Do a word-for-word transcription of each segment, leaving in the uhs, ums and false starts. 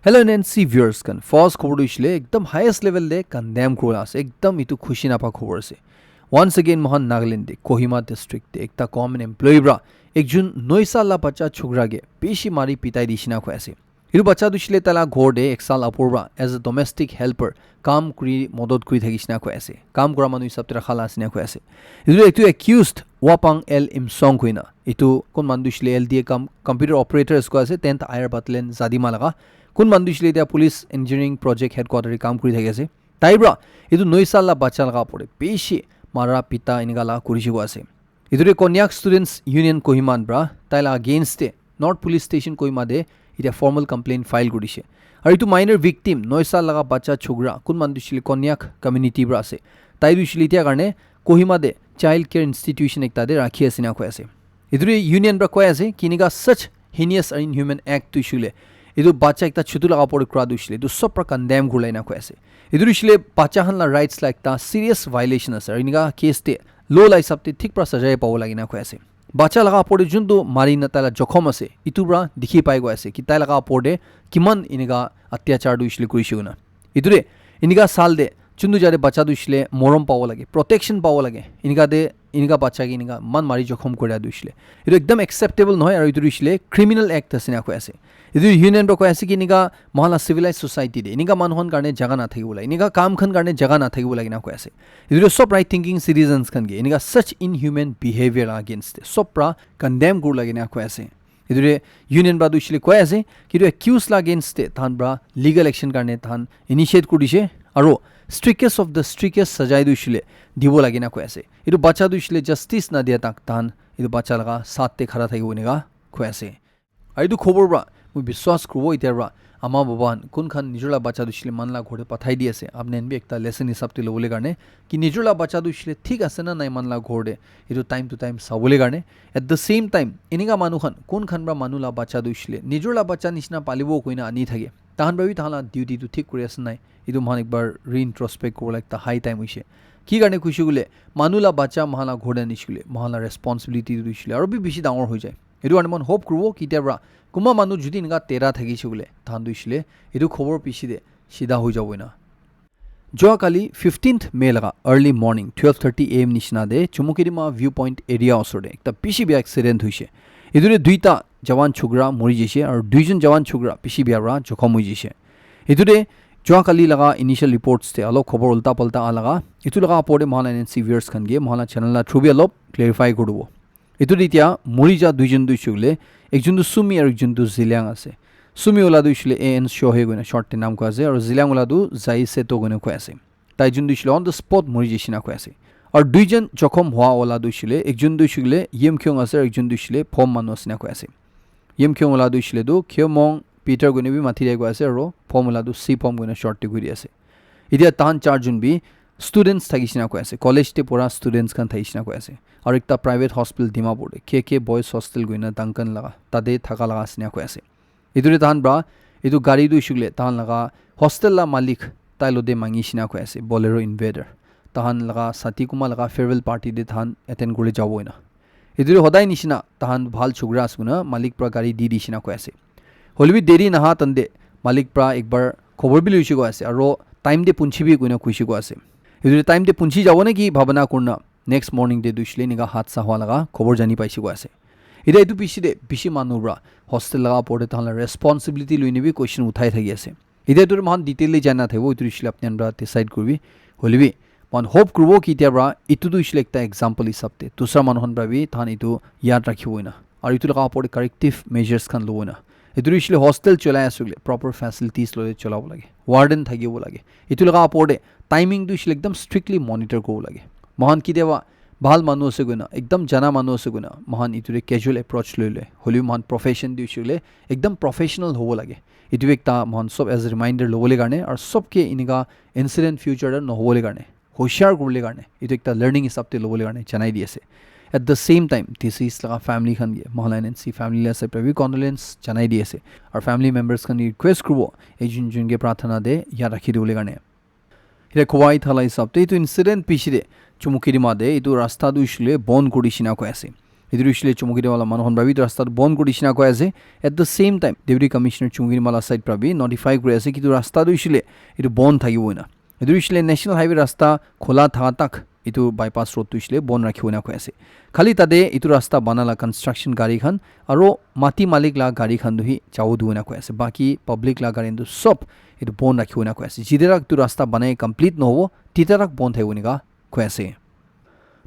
Hello N N C viewers khan, first khobor tu hoishe le ekdam highest level te condemn kurila ase, ekdam etu khushi napa khobor ase. Once again mohan Nagaland te Kohima district te ekta government employee pra ekjon noi sal la bacha chokra ke bishi mari pitai dishina koi ase. Etu bacha tu hoishe le taila ghor te ek sal apor pra as a domestic helper kam kuri modot kuri thakishina koi ase, kam kura manu hisab te rakha la ase na koi ase. Etu etu accused Wapang L Imsong koina, etu kun manu tu hoishe le L D A kam computer operator ase koi ase, tenth higher battalion Zadima laga. Kun manu tu hoishe le etia police engineering project headquarter te kam kuri thaki ase. Tai pra etu noi sal la bacha laga opor te bishi mara pita enika la kurishe koi ase. Etu te Konyak Students Union Kohima pra tai la against te North Police Station Kohima te etia formal complaint file kurishe. Aru etu minor victim noi sal laga bacha chokra kun manu tu hoishe le Konyak community pra ase. Tai tu hoishe le etia karne Kohima te child care institution ekta te rakhi ase na koi ase. Etu te union pra koi ase ki enika such heinous and inhuman act tu hoishe le etu bacha ekta chotu laga opor te kura tu hoishe le etu sob pra condemn kurila ena koi ase. Etu tu hoishe le bacha khan la rights la ekta serious violation ase aru enika case te law la hisab te thik pra sajai pabo lage na koi ase. Bacha laga opor te juntu mari na taila jokhom ase, etu pra dikhi pai koi ase ki tai laga opor te kiman enika atyachar tu hoishe le kurishe koina. Etu te enika sal te juntu jate bacha tu hoishe le morom pabo lage, protection pabo lage, enika te enika bacha ke enika man mari jokhom kura tu hoishe le etu ekdam acceptable nohoi aru etu tu hoishe le criminal act ase na koi ase. Etu union pra koi ase ki enika mohan la civilized society te enika manu khan karne jaga na thakibo lage, enika kam khan karne jaga na thakibo lage na koi ase. Etu tu sob right thinking citizens khan ke enika such inhuman behavior la against te sob pra condemn kuri lage na koi ase. Etu te union pra tu hoishe le koi ase ki etu accused la against te tahan pra legal action karne tahan initiate kuri dishe aru strictest of the strictest sajai tu hoishe le dibo lage na koi ase. Etu bacha tu hoishe le justice na dia tak tahan etu bacha laga saath te khara thakibo enika koi ase. Aru etu khobor pra moi biswas kuribo etia pra ama baba khan kun khan nijor la bacha tu hoishe le man la ghor te pathai di ase, apni khan bi ekta lesson hisab te lobole karne ki nijor la bacha tu hoishe le thik ase na nai man la ghor te, etu time to time sabole karne. At the same time enika manu khan kun khan pra manu la bacha tu hoishe le nijor la bacha nishina palibo koina ani thake, tahan pra bi tahan la duty tu thik kuri ase nai, etu mohan ekbar reintrospect kuribo la ekta high time hoishe. Ki karne koi she koile manu la bacha mohan la ghor te anishe koile mohan la responsibility tu hoishe le aru bi bishi dangor hoi jai. Etu karne mohan hope kuribo ki etia pra kunba manu jodi enika tera thakishe koile tahan tu hoishe le etu khobor piche te sida hoi jabo ena. Jua kali fifteenth May laga early morning twelve thirty A M nishina te Chumukedima view point area osor te ekta bishi bia accident hoishe. Etu te duita jawan chokra mori jaishe aru duijon jawan chokra bishi bia pra jokhom hoi jaishe. Etu te jua kali laga initial reports te alop khobor ulta palta aha laga, etu laga opor te mohan la N N C viewers khan ke mohan la channel la through bi alop clarify kuri dibo. Etu te etia mori ja duijon tu hoishe koile ekjon tu Sumi aru ekjon tu Zeliang ase. Sumi wala tu hoishe koile A N Shohei koina short te nam koi ase aru Zeliang wala tu Zai Seto koina koi ase. Tai jun tu hoishe koile on the spot mori jaishe na koi ase. Aru duijon jokhom hua wala tu hoishe koile ekjon tu hoishe koile Yimkhiung ase aru ekjon tu hoishe koile Phom manu ase na koi ase. Yimkhiung wala tu hoishe koile tu Khyomong Peter koina bi mati te koi ase aru Phom wala tu Sipom koina short te koi di ase. Etia tahan charjon bi students thakishe na koi ase, college te pura students khan thakishe na koi ase. Aru ekta private hospital Dimapur te K K Boys Hostel koina Duncan laga tate thaka laga ase na koi ase. Etu te tahan pra etu gari tu hoishe koile tahan laga hostel la malik tai lo te mangishe na koi ase, Bolero Invader. Tahan laga sati kunba laga farewell party te tahan attend kuribole jabo koina. Etu tu hodai nishina tahan bhal chokra ase koina malik pra gari di dishe na koi ase. Hoile bi deri naha tante malik pra ekbar khobor bi loishe koi ase aro time te punchibi koina koishe koi ase. Etu tu time te punchi jabo naki bhabana kurina next morning te tu hoishe koile enika hadsa hua laga khobor jani paishe koi ase. Etia etu piche te bishi manu pra hostel laga opor te tahan la responsibility loina bi question uthai thaki ase. Etia etu moikhan detail te jai na thakibo, etu hoishe koile apni khan pra decide kuribi. Hoile bi moikhan hope kuribo ki etia pra etu tu hoishe koile ekta example hisab te dusra manu khan pra bi tahan etu yaad rakhibo ena. Aru etu laga opor te corrective measures khan lobo ena. Etu tu hoishe koile hostel cholai ase koile proper facilities loi cholabo lage. Warden thakibo lage. Etu laga opor te timing tu hoishe koile ekdam strictly monitor kuribo lage. Moikhan ketia ba bhal manu ase koina, ekdam jana manu ase koina, moikhan etu te casual approach loi loi. Hoile bi moikhan profession tu hoishe koile ekdam professional hobo lage. Etu bi ekta moikhan sob as a reminder lobole karne, aru sob ke enika incident future te nohobole karne, hoshiar kuribole karne, etu ekta learning hisab te lobole karne janai di ase. At the same time, deceased laga family khan ke, moikhan la N N C family la side pra bi condolence janai di ase. Aru family members khan ke request kuribo, ekjon ekjon ke prarthana te yaad rakhi dibole karne. Etia kowai thala hisab te etu incident piche te Chumukedima te etu rasta tu hoishe koile bon kuri dishe na koi ase. Etu hoishile Chumoukedima la manu khan para bi etu rasta tu bon kuri dishina koi ase. At the same time, Deputy Commissioner Chumoukedima la side para bi notify kuri ase ki etu rasta tu hoishile etu bon thakibo ena. Etu hoishile National Highway rasta khola thaka tak etu bypass road tu hoishile bon rakhibo ena koi ase. Khali tate etu rasta bana la construction gari khan aro mati malik la gari khan tu hi jabo dibo ena koi ase. Baki public la gari khan tu sob etu bon rakhibo ena koi ase. Jite tak etu rasta banai complete nohobo, tite tak bon thakibo ena koi ase.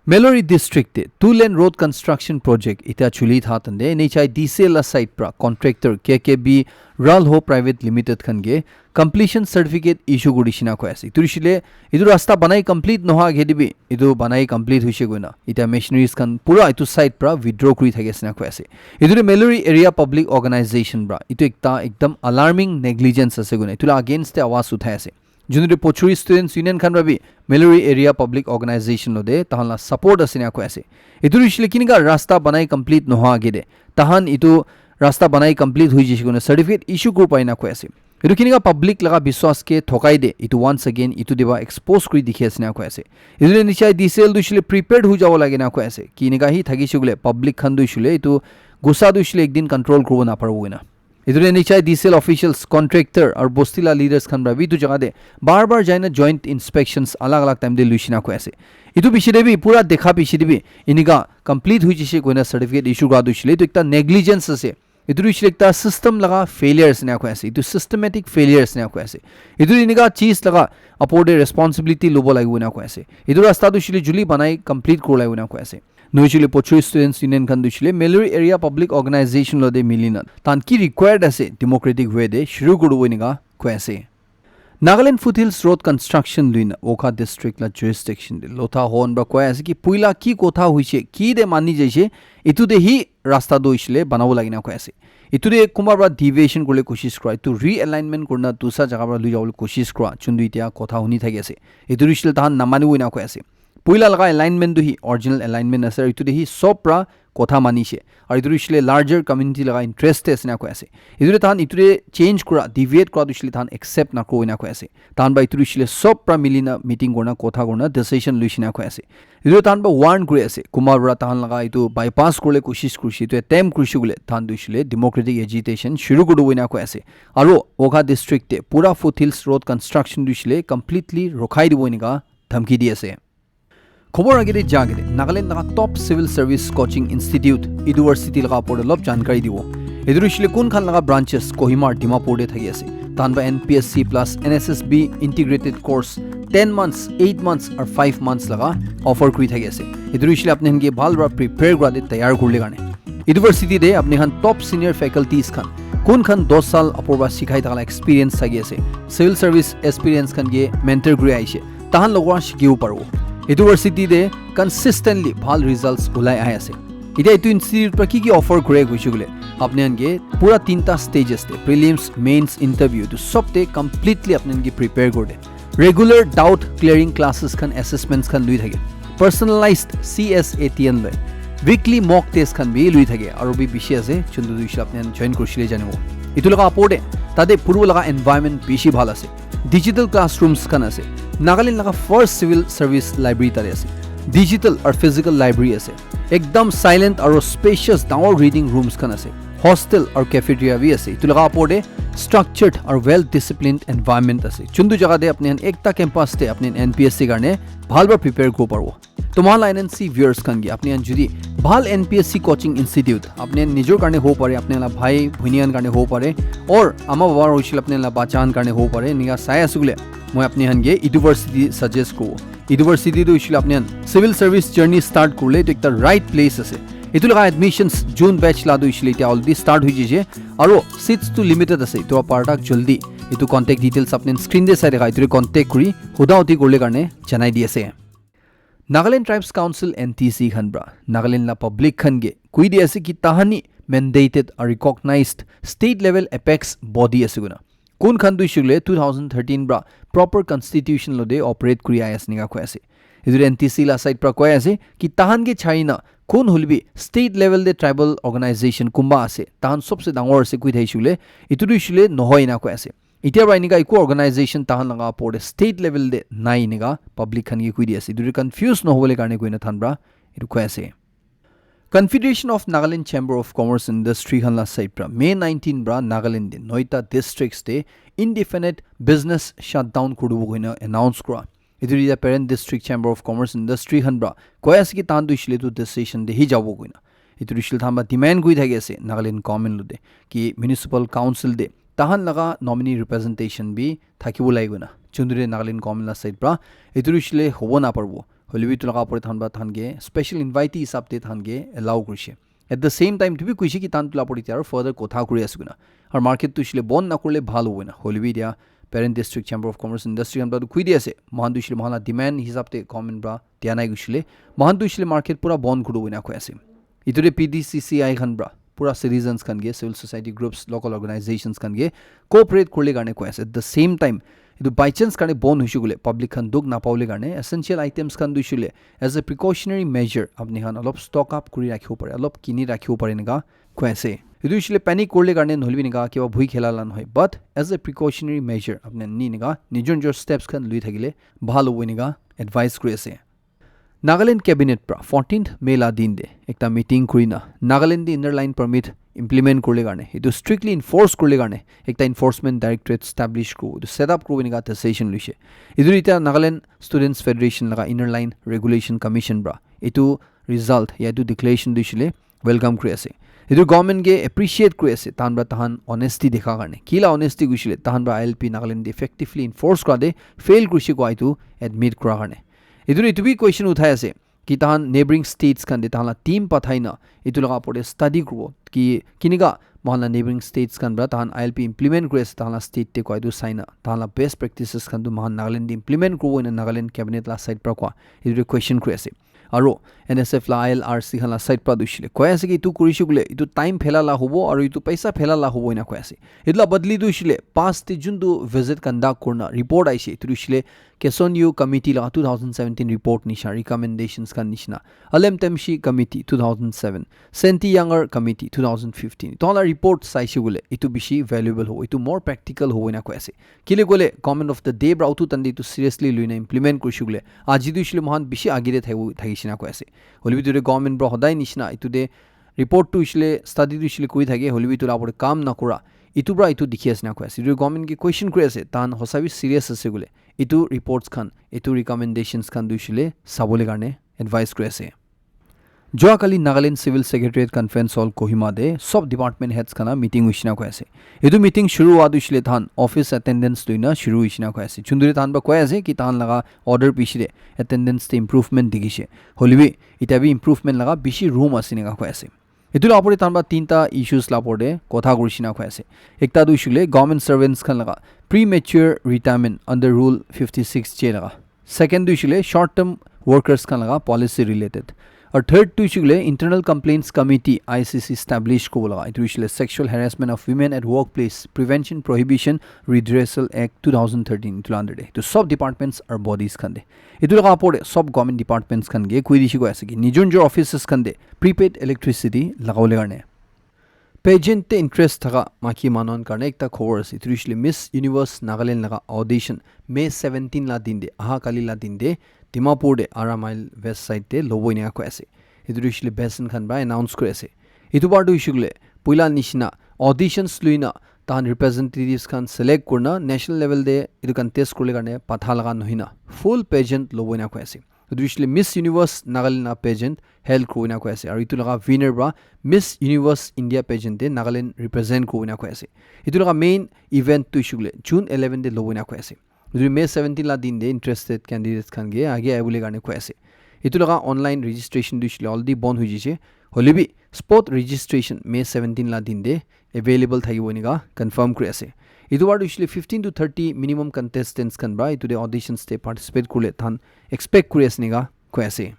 Meiluri district te two lane road construction project ita chuli tha tande N H I D C L la side pra contractor K K B Ralho Private Limited khan ke completion certificate issue kuri dishina koi ase. Etu hoishile etu rasta banai complete noha age te bi etu banai complete hoise koina ita machineries khan pura etu side pra withdraw kuri thaki ase na koi ase. Etu tu Meiluri Area Public Organization pra etu ekta ekdam alarming negligence ase koina etu la against te awaz uthai ase. Junute Pochuri Students Union khan para bi Meiluri Area Public Organization lo de tahan la support ase na koi ase. Etu hoishile kinika rasta banai complete noha age de tahan etu rasta banai complete hoi jishe koina certificate issue kuri pai na koi ase. Etu kinika public laga biswas ke thokai de etu once again etu de ba expose kuri dikhi ase na koi ase. Etu de N H I D C L tu hoishile prepared hoi jabo lage na koi ase. Kinika hi thaki shugule public khan tu hoishile etu gusa tu hoishile ekdin control kuribo na paribo koina. Etu tu N H I D C L officials, contractor aru bosti la leaders khan para bi etu jaga te bar bar jaina joint inspections alag alag time te luishina koi ase. Etu piche te bi pura dekha piche te bi enika complete hoi jishe koina certificate issue kura tu hoishile etu ekta negligence ase. Etu tu hoishile ekta system laga failure ase na koi ase. Etu systematic failure ase na koi ase. Etu enika cheez laga upor te responsibility lobo lagibo na koi ase. Etu rasta tu hoishile juli banai complete kuri lagibo na koi ase. Nohoishile Pochuri Students Union khan tu hoishile Meiluri Area Public Organization lo de milina tahan ki required ase democratic way de shuru kuribo enika koi ase. Nagaland Foothills Road construction luina Wokha district la jurisdiction de lotha hon para koi ase ki puila ki kotha hoise ki de mani jaise etu de hi rasta tu hoishile banabo lagina koi ase. Etu de kumba para deviation kurle koshish kura etu realignment kurina dusa jaga para lui jabole koshish kura chundu itia kotha huni thaki ase. Etu hoishile tahan namanibo ena koi ase. Puila laga alignment tu hi original alignment ase aru etu de hi sob pra kotha manishe aru etu hoishile larger community laga interest te ase na koi ase. Etu de tahan etu de change kura deviate kura tu hoishile tahan accept na kuro ena koi ase. Tahan ba etu hoishile sob pra milina meeting kurina kotha kurina decision luishina koi ase. Etu de tahan ba warn kuri ase kumba pra tahan laga etu bypass kurle koshish kurishe etu attempt kurishe koile tahan tu hoishile democratic agitation shuru kuri dibo ena koi ase. Aru Wokha district te pura foothills road construction tu hoishile completely rokhai dibo enika dhamki di ase. Khobor agete jagete Nagaland laga top civil service coaching institute Iduvversity laga opor te olop jankari dibo. Etu hoishile kun khan laga branches Kohima aru Dimapur te thaki ase. Tahan ba N P S C plus N S S B integrated course ten months, eight months aru five months laga offer kuri thaki ase. Etu hoishile apni khan ke bhal para prepare kura de tayar kurle karne. Iduvversity te apni khan top senior faculties khan kun khan dos sal opor para sikhai thaka la experience thaki ase. Civil service experience khan ke mentor kuri aishe. Tahan logoran shikibo paribo. Iduvversity te consistently bhal results ulai ahi ase. Etia etu institute para ki ki offer kure koishe koile apni khan ke pura tinta stages te prelims, mains, interview tu sob te completely apni khan ke prepare kuri de. Regular doubt clearing classes khan assessments khan lui thake. Personalized C S A T N loi. Weekly mock test khan bi lui thake. Aru bi bishi ase. Chundu tu hoishile apni khan join kurishile janibo. Etu laga opor te tate purbo laga environment bishi bhal ase. Digital classrooms khan ase. Nagaland laga first civil service library tate ase. Digital aru physical library ase. Ekdam silent aru spacious dangor reading rooms khan ase. Hostel aru cafeteria bi ase. Etu laga opor te structured aru well disciplined environment ase. Chundu jaga te apni khan ekta campus te apni khan N P S C karne bhal para prepare kuri paribo. To mohan la N N C viewers khan ke apni khan jodi bhal N P S C coaching institute apni khan nijor karne hobo pare, apni khan la bhai bhoni khan karne hobo pare, or ama baba hoishile apni khan la bacha khan karne hobo pare, enika sai ase koile moi apni khan ke Iduvversity suggest kuribo. Iduvversity tu hoishile apni khan civil service journey start kurle etu ekta right place ase. Etu laga admissions June batch la tu hoishile etia already start hoi jaise, aro seats tu limited ase. Etu para tak jaldi etu contact details apni khan screen te sai thaka etu te contact kuri huda huti kurle karne janai di ase. Nagaland Tribes Council, N T C khan pra Nagaland la public khan ke koi di ase ki tahan hi mandated or recognized state level apex body ase koina. Kun khan tu hoishile two thousand thirteen pra proper constitution lo de operate kuri ahi ase enika koi ase. Etu N T C la side pra koi ase ki tahan ke chai na kun hoile bi state level de tribal organization kumba ase, tahan sobse dangor ase koi thai hoishile, etu tu hoishile nohoi enika koi ase. Etia pra enika eku organization tahan laga opor te state level te nai enika public khan ke koi di ase. Etu tu confuse nohobole karne koina tahan pra etu koi ase. Confederation of Nagaland Chamber of Commerce and Industry khan la side pra May nineteen pra Nagaland de noita districts de indefinite business shutdown kuribo koina announce kura. Etu ria parent district Chamber of Commerce and Industry khan pra koi ase ki tahan tu ishile tu decision de hi jabo koina. Etu ishile tahan ba demand kuri thaki ase Nagaland government lo de ki municipal council de tahan laga nominee representation bi thakibo lai koina. Chundure Nagaland government la side pra etu ishile hobo na parbo. Hoilebi etu laga opor tahan ba tahan ke special invitee hisab te tahan ke allow kurishe. At the same time, tu bi kuishe ki tahan tu la opor te aro further kotha kuri ase koina. Aru market tu ishile bon na kurle bhal hobo na. Hoilebi dia parent district Chamber of Commerce and Industry khan pra tu kui di ase. Mohan tu ishile mohan la demand hisab te government pra dia nai kuishile. Mohan tu ishile market pura bon kuri hobo na koi ase. Etu de P D C C I khan pra pura citizens khan ke, civil society groups, local organizations khan ke cooperate kurle karne koi ase. At the same time, etu by chance karne bon hoishe koile public khan dukh napawole karne essential items khan tu ishile as a precautionary measure apni khan olop stock up kuri rakhibo pare, olop kini rakhibo pare enika koi ase. Etu ishile panic kurle karne nohoilebi enika kiba bhui khela la nohoi, but as a precautionary measure apni ni enika nijor nijor steps khan lui thakile bhal hobo enika advice kuri ase. Nagaland Cabinet pra fourteenth May la din de ekta meeting kurina Nagaland de Inner Line Permit implement kurle karne, etu strictly enforce kurle karne ekta enforcement directorate establish kuribo, etu set up kuribo enika decision luishe. Etu etiya Nagaland Students Federation laga Inner Line Regulation Commission pra etu result ya etu declaration tu ishile welcome kuri ase. Etu government ke appreciate kuri ase tahan pra tahan honesty dekha karne. Kila honesty kuishile tahan pra I L P Nagaland de effectively enforce kura de fail kurishe koa etu admit kura karne. Etu etu bi question uthai ase ki tahan neighboring states khan de tahan la team pathai na etu laga opor de study kuribo ki kinika mohan la neighboring states khan pra tahan I L P implement kuri ase tahan la state de koi etu sai na tahan la best practices khan tu mohan Nagaland de implement kuribo ena Nagaland cabinet la side pra koa etu de question kuri ase. Aru N S F la I L R C khan la side pra tu ishile koi ase ki etu kurishe koile etu time phela la hobo aru etu paisa phela la hobo ena koi ase. Etu la badli tu ishile past de jun tu visit conduct kurna report aishe etu tu ishile Kesonyu Committee laga two thousand seventeen report nisha, recommendations khan nishina, Alem Temshi Committee two thousand seven, Senti Younger Committee two thousand fifteen. Toh la report saishe koile etu bishi valuable hobo, etu more practical hobo ena koi ase. Kile koile government of the day pra utu tande etu seriously luina implement kurishe koile aji tu ishile mohan bishi age de thakibo thakishe na koi ase. Hoilebi tu government pra hodai nishina etu de report tu ishile study tu ishile kuri thake hoilebi tu la opor de kam na kura. Etu pra etu dikhi ase na koi ase. Etu government ke question kuri ase tahan hosa bi serious ase koile etu reports khan, etu recommendations khan tu ishile sabole karne advice kuri ase. Joa kali Nagaland Civil Secretariat Conference Hall Kohima de sob department heads khan la meeting hoishe na koi ase. Etu meeting shuru hua tu ishile tahan office attendance luina shuru hoishe na koi ase. Chundure tahan pra koi ase ki tahan laga order piche de attendance te improvement dikhishe. Hoilebi etiya bi improvement laga bishi room ase enika koi ase. Etu la opor de tahan pra tinta issues la opor de kotha kurishe na koi ase. Ekta tu ishile government servants khan laga premature retirement under rule fifty six J laga. Second tu ishile short term workers khan laga policy related. Aru third tu ishile Internal Complaints Committee I C C establish kuribo laga. Etu ishile Sexual Harassment of Women at Workplace Prevention Prohibition Redressal Act two thousand thirteen etu la under de. Etu sob departments aru bodies khan de. Etu laga opor de sob government departments khan ke koi dishe koi ase ki nijor nijor offices khan de prepaid electricity lagabole karne. Pageant te interest thaka maiki manu khan karne ekta khobor ase. Etu ishile Miss Universe Nagaland laga audition May seventeen la din de, aha kali la din de, Dimapur de Ara Mile West side de lobo enika koi ase. Etu ishile Basin khan pra announce kuri ase. Etu bar tu ishile poila nishina auditions luina tahan representatives khan select kurina national level de etu contest kuribole karne patha laga nohina full pageant lobo enika koi ase. Etu ishile Miss Universe Nagaland la pageant held kuribo ena koi ase. Aru etu laga winner pra Miss Universe India pageant te Nagaland represent kuribo ena koi ase. Etu laga main event tu ishile June eleven te lobo ena koi ase. Etu May seventeen la din te interested candidates khan ke age ahibole karne koi ase. Etu laga online registration tu ishile already bon hoi jise. Hoilebi spot registration May seventeen la din te available thakibo enika confirm kuri ase. Etu bar tu ishile fifteen to thirty minimum contestants khan pra etu te auditions te participate kuribole tahan expect kuri ase enika koi ase.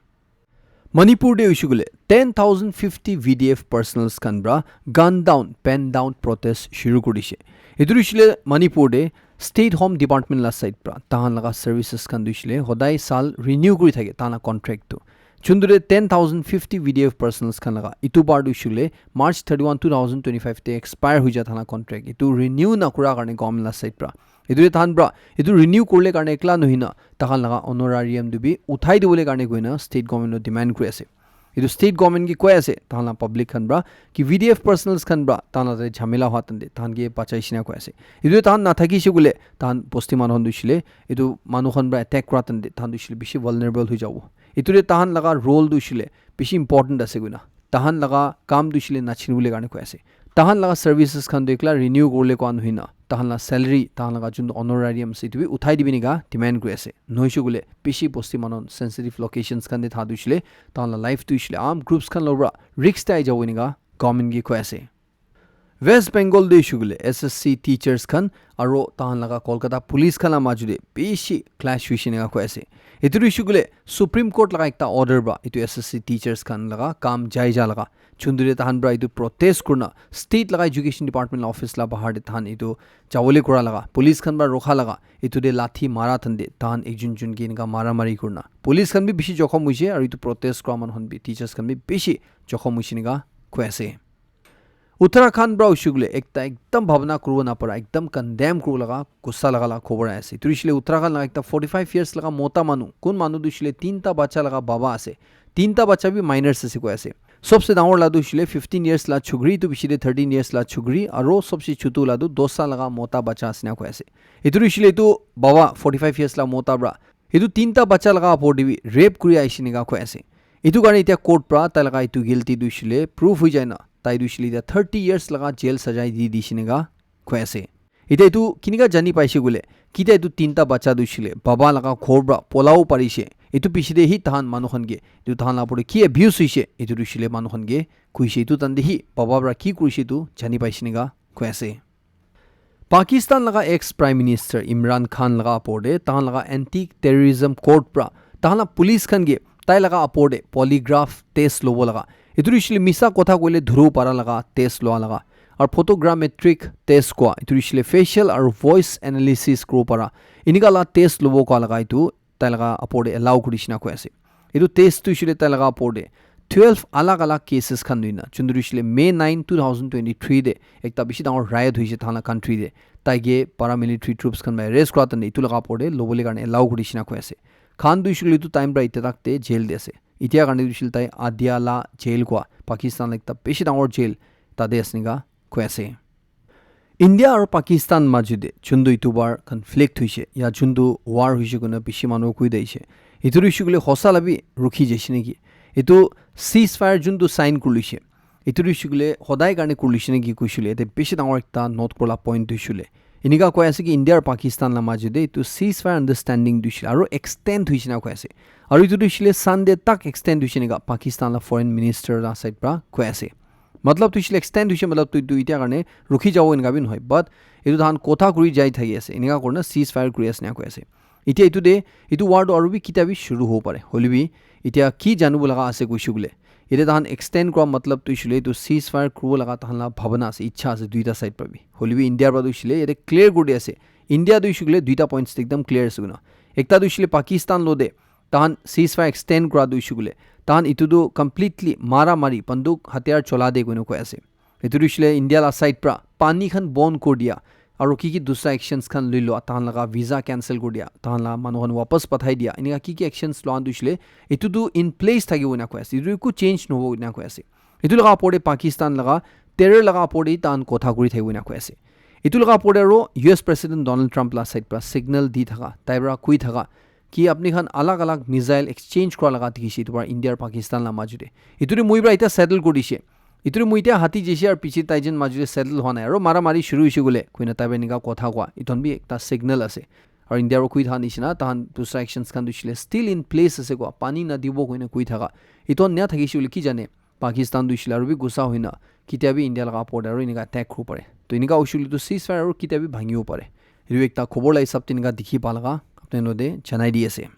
Manipur te hoishe koile ten thousand fifty V D F personnels khan pra gun down, pen down protest shuru kuri dishe. Etu hoishe koile Manipur te State Home Department la side pra tahan laga services khan tu hoishe koile hodai sal renew kuri thake tahan la contract tu. Chundure ten thousand fifty V D F personnels khan laga etu bar tu hoishe koile March thirty-one, two thousand twenty-five te expire hoi ja tahan la contract. Etu renew na kura karne government la side pra etu tahan pra etu renew kuribole karne ekla nohina tahan laga honorarium tu bi uthai dibole karne koina state government lo demand kuri ase. Etu state government ke koi ase, tahan la public khan pra, ki V D F personnels khan pra, tahan la tate jhamela hua tante, tahan ke bachai shina koi ase. Etu tahan nathaki she kule, tahan bosti manu khan tu shile, etu manu khan pra attack kura tante, tahan tu shile bishi vulnerable hui jabo. Etu de tahan laga role tu shile bishi important ase koina. Tahan laga kam tu shile nachhin bole karne koi ase. Tahan laga services khan tu ekla renew kurle koa nohoi na. Tahan la salary, tahan laga jun honorarium ase, etu bi uthai dibi nika demand kuri ase. Nohoi she kule, bishi bosti manu sensitive locations khan de tha tu shile, tahan la life tu shile, armed groups khan lo pra risk te ai jabo nika government ke koi ase. West Bengal de she kule, S S C teachers khan, aro tahan laga Kolkata police khan la maju de bishi clash hoishe nika koi ase. Etu tu she kule, Supreme Court laga ekta order pra, etu S S C teachers khan laga kam jai ja laga. Chundure tahan pra etu protest kurna, state laga education department la office la bahar de tahan etu jawole kura laga, police khan pra rokha laga, etu de lathi mara than de, tahan ekjun jun ke enika mara mari kurna. Police khan bi bishi jokhom hoishe, aro etu protest kura manu khan bi, teachers khan bi bishi jokhom hoishe nika koi ase. Uttarakhand pra hoishe kule, ekta ekdam bhabna kuribo napara, ekdam condemn kuribo laga, gussa laga la khobor ahi ase. Etu hoishe le Uttarakhand laga ekta forty five years laga mota manu, kun manu tu hoishe le tinta bacha laga baba ase. Tinta bacha bi minors ase koi ase. Sobse dangor la tu hoishe le fifteen years la chukri, etu piche de thirteen years la chukri, aro sobse chutu la tu dos saal laga mota bacha ase na koi ase. Etu tu hoishe le etu baba forty five years la mota pra, etu tinta bacha laga opor de bi rape kuri aishe nika koi ase. Etu karne etia court pra tai laga etu guilty tu hoishe le proof hoi jai na, tai tu hoishe le etia thirty years laga jail sajai di dishe nika koi ase. Etia etu kinika jani paishe kule, kitia etu tinta bacha tu hoishe le baba laga ghor pra polabo parishe. Etu piche de hi tahan manu khan ke, etu tahan la opor de ki abuse hoishe, etu tu hoishe le manu khan ke koishe. Etu tante hi baba pra ki kurishe etu jani paishe nika koi ase. Pakistan laga ex Prime Minister Imran Khan laga opor de tahan laga anti terrorism court pra tahan la police khan ke tai laga opor de polygraph test lobo laga, etu tu hoishe le misa kotha koile dhuru para laga test loa laga, aru photogrammetric test koa, etu tu hoishe le facial aru voice analysis kuribo para, enika la test lobo koa laga etu tai laga opor de allow kuri shina koi ase. Etu test tu hoishe le tai laga opor de twelve alag alag cases khan nui na, chun tu hoishe le May nine, two thousand twenty-three de ekta bishi dangor riot hoishe tahan la country de. Tai ke paramilitary troops khan para arrest kura tante etu laga opor de lobole karne allow kuri shina koi ase. Khan tu hoishe le etu time para etia tak te jail de ase. Etia karne tu hoishe le tai Adiala jail koa, Pakistan la ekta bishi dangor jail, tate ase nika koi ase. India aru Pakistan maju de juntu etu bar conflict hoishe, ya juntu war hoishe koina bishi manu koi daishe. Etu tu hoishe kule hosa la bi rukhi jaishe neki? Etu ceasefire juntu sign kuri loishe, etu tu hoishe kule hodai karne kuri loishe neki koishe kule, yate bishi dangor ekta note kura la point tu hoishe kule. Enika koi ase ki India aru Pakistan la maju de etu ceasefire understanding tu hoishe kule aru extend hoishe na koi ase. Aru etu tu hoishe kule Sunday tak extend hoishe nika Pakistan la foreign minister la side pra koi ase. Matlab tu hoishe kule extend hoishe, matlab tu etu etia karne rukhi jabo enika bi nohoi. But etu tahan kotha kuri jai thaki ase. Enika kurina ceasefire kuri ase na koi ase. Etia etu de, etu war tu aru bi kitia bi shuru hobo pare. Hoile bi etia ki janibo laga ase koishe kule, etia tahan extend kura matlab tu hoishe kule etu ceasefire kuribo laga tahan la bhabana ase, ichha ase duita side pra bi. Hoile bi India pra tu hoishe kule yate clear kuri di ase. India tu hoishe kule duita points te ekdam clear ase koina. Ekta tu hoishe kule Pakistan lo de tahan ceasefire extend kura tu hoishe kule, tahan etu tu completely mara mari, banduk, hatiyar chola de koina koi ase. Etu tu hoishe kule India la side pra pani khan bon kuri dia, aru ki ki dusra actions khan lui lua, tahan laga visa cancel kuri dia, tahan la manu khan wapas pathai dia, enika ki ki actions lua tu hoishe kule etu tu in place thakibo ena koi ase, etu eku change nohobo ena koi ase. Etu laga opor te Pakistan laga terror laga opor te tahan kotha kuri thakibo ena koi ase. Etu laga opor te aru U S President Donald Trump la side pra signal di thaka, tai pra koi thaka ki apni khan alag alag missile exchange kura laga dikhi se etu pra India aru Pakistan la maju te. Etu tu moi pra eta settle kuri dishe. Etu tu moi eta hati jaise aru piche tai jen maju te settle hua nai. Aru mara mari shuru hoishe kule koina tai pra enika kotha koa. Etu khan bi ekta signal ase. Aru India aru koi thaka nishina tahan dusra actions khan tu hoishe kule still in place ase koa. Pani nadibo koina koi thaka. Etu khan ena thakishe kule ki jane. Pakistan tu hoishe kule aru bi gussa hoina kitia bi India laga opor te aru enika attack kuribo pare. To enika hoishe kule tu ceasefire aru kitia bi bhangibo pare. Etu ekta khobor la hisab te enika dikhi pa laga apni khan logote janai di ase.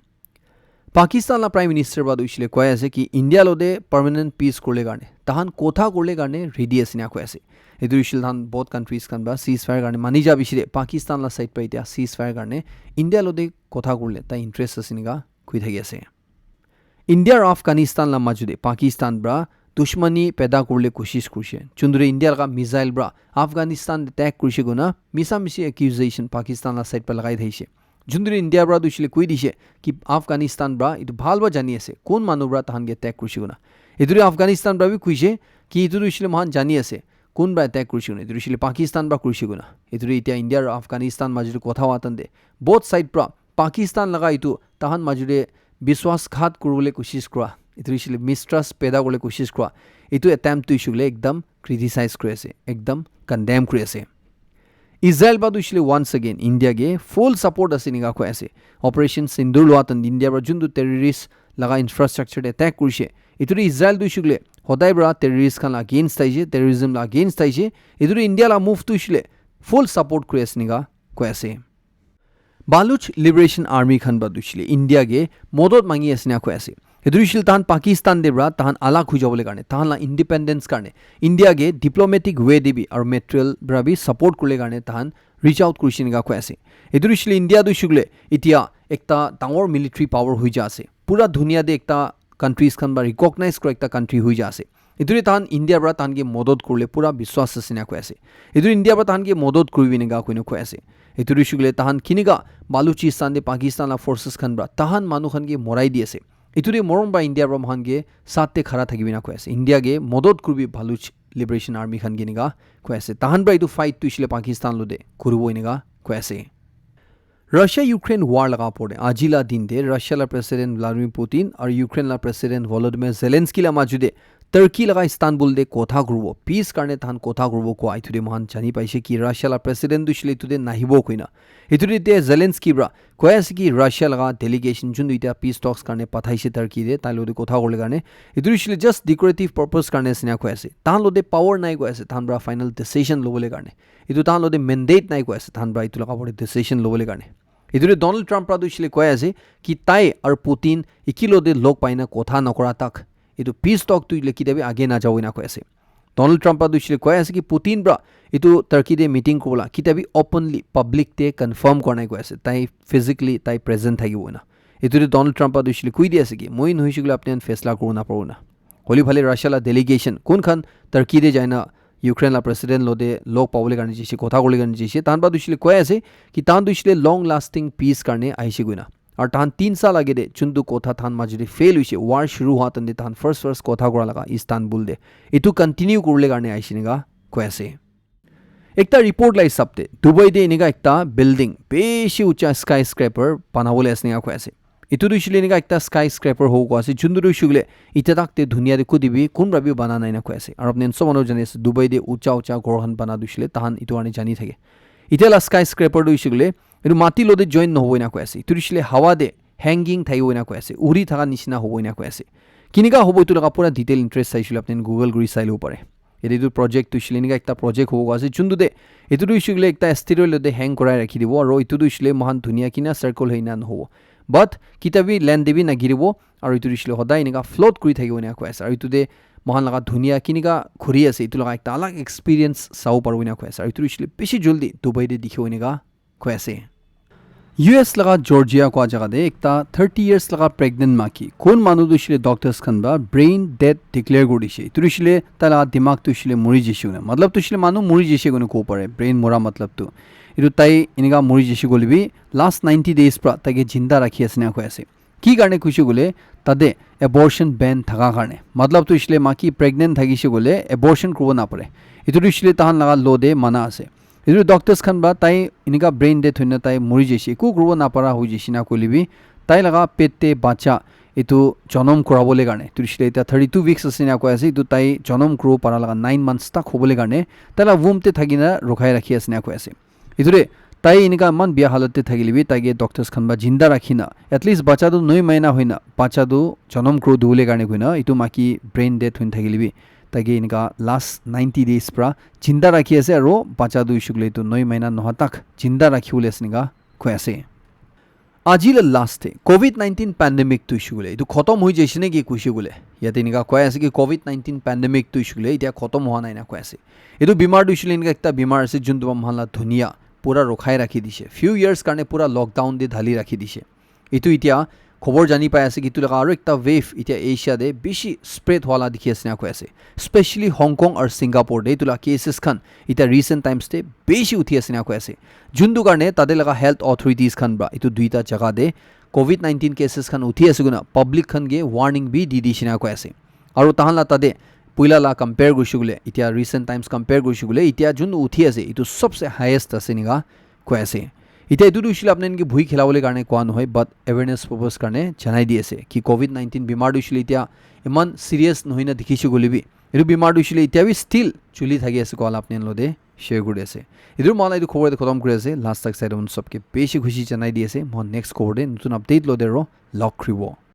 Pakistan la Prime Minister pra tu hoishe kule koi ase ki India logote permanent peace kuribole karne, tahan kotha kuribole karne ready ase ena koi ase. Etu hoishe kule tahan both countries khan pra ceasefire karne mani ja piche te Pakistan la side pra etia ceasefire karne India logote kotha kuribole tai interest ase enika koi thaki ase. India aru Afghanistan la maju te Pakistan pra dushmani paida kuribole koshish kurishe. Juntu tu India laga missile pra Afghanistan te attack kurishe koina misa misi accusation Pakistan la side pra lagai thaishe. Juntu tu India pra tu hoishe koi dishe ki Afghanistan pra etu bhal pra jani ase kon manu pra tahan ke attack kurishe koina. Etu tu Afghanistan para bi kuishe ki etu tu hoishe le moikhan jani ase kun para attack kurishe koina. Etu tu hoishe le Pakistan para kurishe koina. Etu tu etia India aru Afghanistan majot te kotha hua time te both side para Pakistan laga etu tahan majot te biswasghat kuribole koshish kura, etu tu hoishe le mistrust paida kuribole koshish kura, etu attempt tu hoishe koile ekdam criticize kuri ase, ekdam condemn kuri ase. Israel para tu hoishe le once again India ke full support ase enika koi ase. Operation Sindoor lua time te India para juntu terrorist laga infrastructure te attack kurishe, etu tu Israel tu hoishe koile hodai para terrorist khan la against thaishe, terrorism la against thaishe. Etu tu India la move tu hoishe le full support kuri ase enika koi ase. Baluch Liberation Army khan para tu hoishe le India ke modot mangi ase enika koi ase. Etu tu hoishe le tahan Pakistan te para tahan alag hui jabole karne, tahan la independence karne India ke diplomatic way te bi aru material para bi support kuribole karne tahan reach out kurishe enika koi ase. Etu tu hoishe le India tu hoishe koile etia ekta dangor military power hui ja ase. Pura dunia te ekta countries khan para recognize kura ekta country hui ja ase. Etu tu tahan India para tahan ke modot kuribole pura biswas ase enika koi ase. Etu tu India para tahan ke modot kuribi enika koina koi ase. Etu tu hoishe koile tahan kinika Baluchistan te Pakistan la forces khan para tahan manu khan ke morai di ase. Etu tu morom para India para moikhan ke saath te khara thakibi enika koi ase. India ke modot kuribi Baluch Liberation Army khan ke enika koi ase. Tahan para etu fight tu hoishe le Pakistan lo te kuribo enika koi ase. Russia Ukraine war laga opor te aji la din te Russia la President Vladimir Putin aru Ukraine la President Volodymyr Zelensky la majot te Turkey laga Istanbul te kotha kuribo, peace karne tahan kotha kuribo koa etu te moikhan jani paishe ki Russia la President tu hoishe le etu te nahibo koina. Etu te Zelensky para koi ase ki Russia laga delegation juntu etia peace talks karne pathaishe Turkey te, tai lo te kotha kuribole karne, etu tu hoishe le just decorative purpose karne ase enika koi ase. Tahan lo te power nai koi ase tahan para final decision lobole karne. Etu tahan lo te mandate nai koi ase tahan para etu laga opor te decision lobole karne. Etu tu Donald Trump para tu hoishe le koi ase ki tai aru Putin eki lo te log pai na kotha nokora tak etu peace talk tu hoishe le ketia bi age najabo enika koi ase. Donald Trump para tu hoishe le koi ase ki Putin para etu Turkey te meeting kuribola ketia bi openly public te confirm kora nai koi ase. Tai physically tai present thakibo enika. Etu tu Donald Trump para tu hoishe le koi di ase ki moi nohoishe koile apni khan faisla kuribo naparibo enika. Holi phale Russia la delegation kun khan Turkey te jai na Ukraine la president lo te log pabole karne jaishe, kotha kuribole karne jaishe, tahan para tu hoishe le koi ase ki tahan tu hoishe le long lasting peace karne ahishe koina. Aru tahan tin saal age te juntu kotha tahan majot te fail hoishe, war shuru hua time te tahan first first kotha kura laga Istanbul te, etu continue kuribole karne ahishe enika koi ase. Ekta report la hisab te Dubai te enika ekta building bishi ucha skyscraper banabole ase enika koi ase. Etu tu hoishe le enika ekta skyscraper hobo koi ase, juntu tu hoishe koile etia tak te dunia te koti bi kun para bi bana nai enika koi ase. Aru apni khan sob manu jani ase Dubai te ucha ucha ghor khan bana tu hoishe le tahan etu karne jani thake. Etia la skyscraper tu hoishe koile etu mati lo te join nohobo enika koi ase. Etu tu hoishe le hawa te hanging thakibo enika koi ase, uri thaka nishina hobo enika koi ase. Kinika hobo etu laga pura detail interest saishe koile apni khan Google kuri sai lobo pare. Yate etu project tu hoishe le enika ekta project hobo koi ase, juntu te etu tu hoishe koile ekta asteroid lo te hang korai rakhi dibo, aru etu tu hoishe le moikhan dunia kina circle hoina nohobo, but ketia bi land te bi nagiribo, aru etu tu hoishe le hodai enika float kuri thakibo enika koi ase. Aru etu te moikhan laga dunia kinika khuri ase etu laga ekta alag experience sabo paribo enika koi ase. Aru etu tu hoishe le bishi jaldi Dubai te dikhibo enika koi ase. U S laga Georgia kua jaga te ekta thirty years laga pregnant maiki, kun manu tu hoishe le doctors khan para brain dead declare kuri dishe. Etu tu hoishe le tai laga dimag tu hoishe le muri jaishe koina, matlab tu hoishe le manu muri jaishe koina kobo pare, brain mura matlab tu. Etu tai enika muri jaishe koile bi last ninety days para tai ke jinda rakhi ase enika koi ase. Ki karne koishe koile tate abortion ban thaka karne, matlab tu hoishe le maiki pregnant thakishe koile abortion kuribo napare. Etu tu hoishe le tahan laga law te mana ase. Etu doctors khan para tai enika brain dead hoina tai muri jaishe, eku kuribo napara hoi jaishe na koile bi tai laga pet te bacha etu jonom kurabole karne, etu hoishe le etia thirty two weeks ase na koi ase, etu tai jonom kuribo para laga nine months tak hobole karne tai la womb te thaki na rokhai rakhi ase na koi ase. Etu te tai enika eman bia halat te thakile bi tai ke doctors khan para jinda rakhi na, at least bacha tu noi mahina hoina bacha tu jonom kuro dibole karne koina etu maiki brain dead hoina thakile bi tai ke enika last ninety days para jinda rakhi ase, aro bacha tu hoishe koile etu noi mahina noha tak jinda rakhi bole ase enika koi ase. Aji la last te covid nineteen pandemic tu hoishe koile etu khotom hoi jaishe naki koishe koile, yate enika koi ase ki covid nineteen pandemic tu hoishe koile etia khotom hua nai na koi ase. Etu bimar tu hoishe koile enika ekta bimar ase juntu para moikhan la dunia pura rokhai rakhi dishe, few years karne pura lockdown te dhali rakhi dishe. Etu etia khobor jani pai ase ki etu laga aru ekta wave etia Asia te bishi spread hua la dikhi ase na koi ase. Specially Hong Kong aru Singapore te etu la cases khan etia recent times te bishi uthi ase na koi ase. Juntu karne tate laga health authorities khan para etu duita jaga te covid nineteen cases khan uthi ase koina public khan ke warning bi di dishe na koi ase. Aru tahan la tate puila la compare kurishe koile, itia recent times compare kurishe koile, itia jun uthi ase, itu sobse highest ase enika koi ase. Itia itu tu hoishe koile apni khan ke bhui khilabole karne koa nohoi, but awareness purpose karne janai di ase ki covid nineteen bimar tu hoishe koile itia iman serious nohoi na dikhishe koile bi, itu bimar tu hoishe koile itia bi still chuli thaki ase koa la apni khan logote share kuri ase. Itu moi la itu khobor te khotom kuri ase. Last tak sai de mon sobke beshi khushi janai di ase. Moi next khobor te notun update logote aro log kuribo.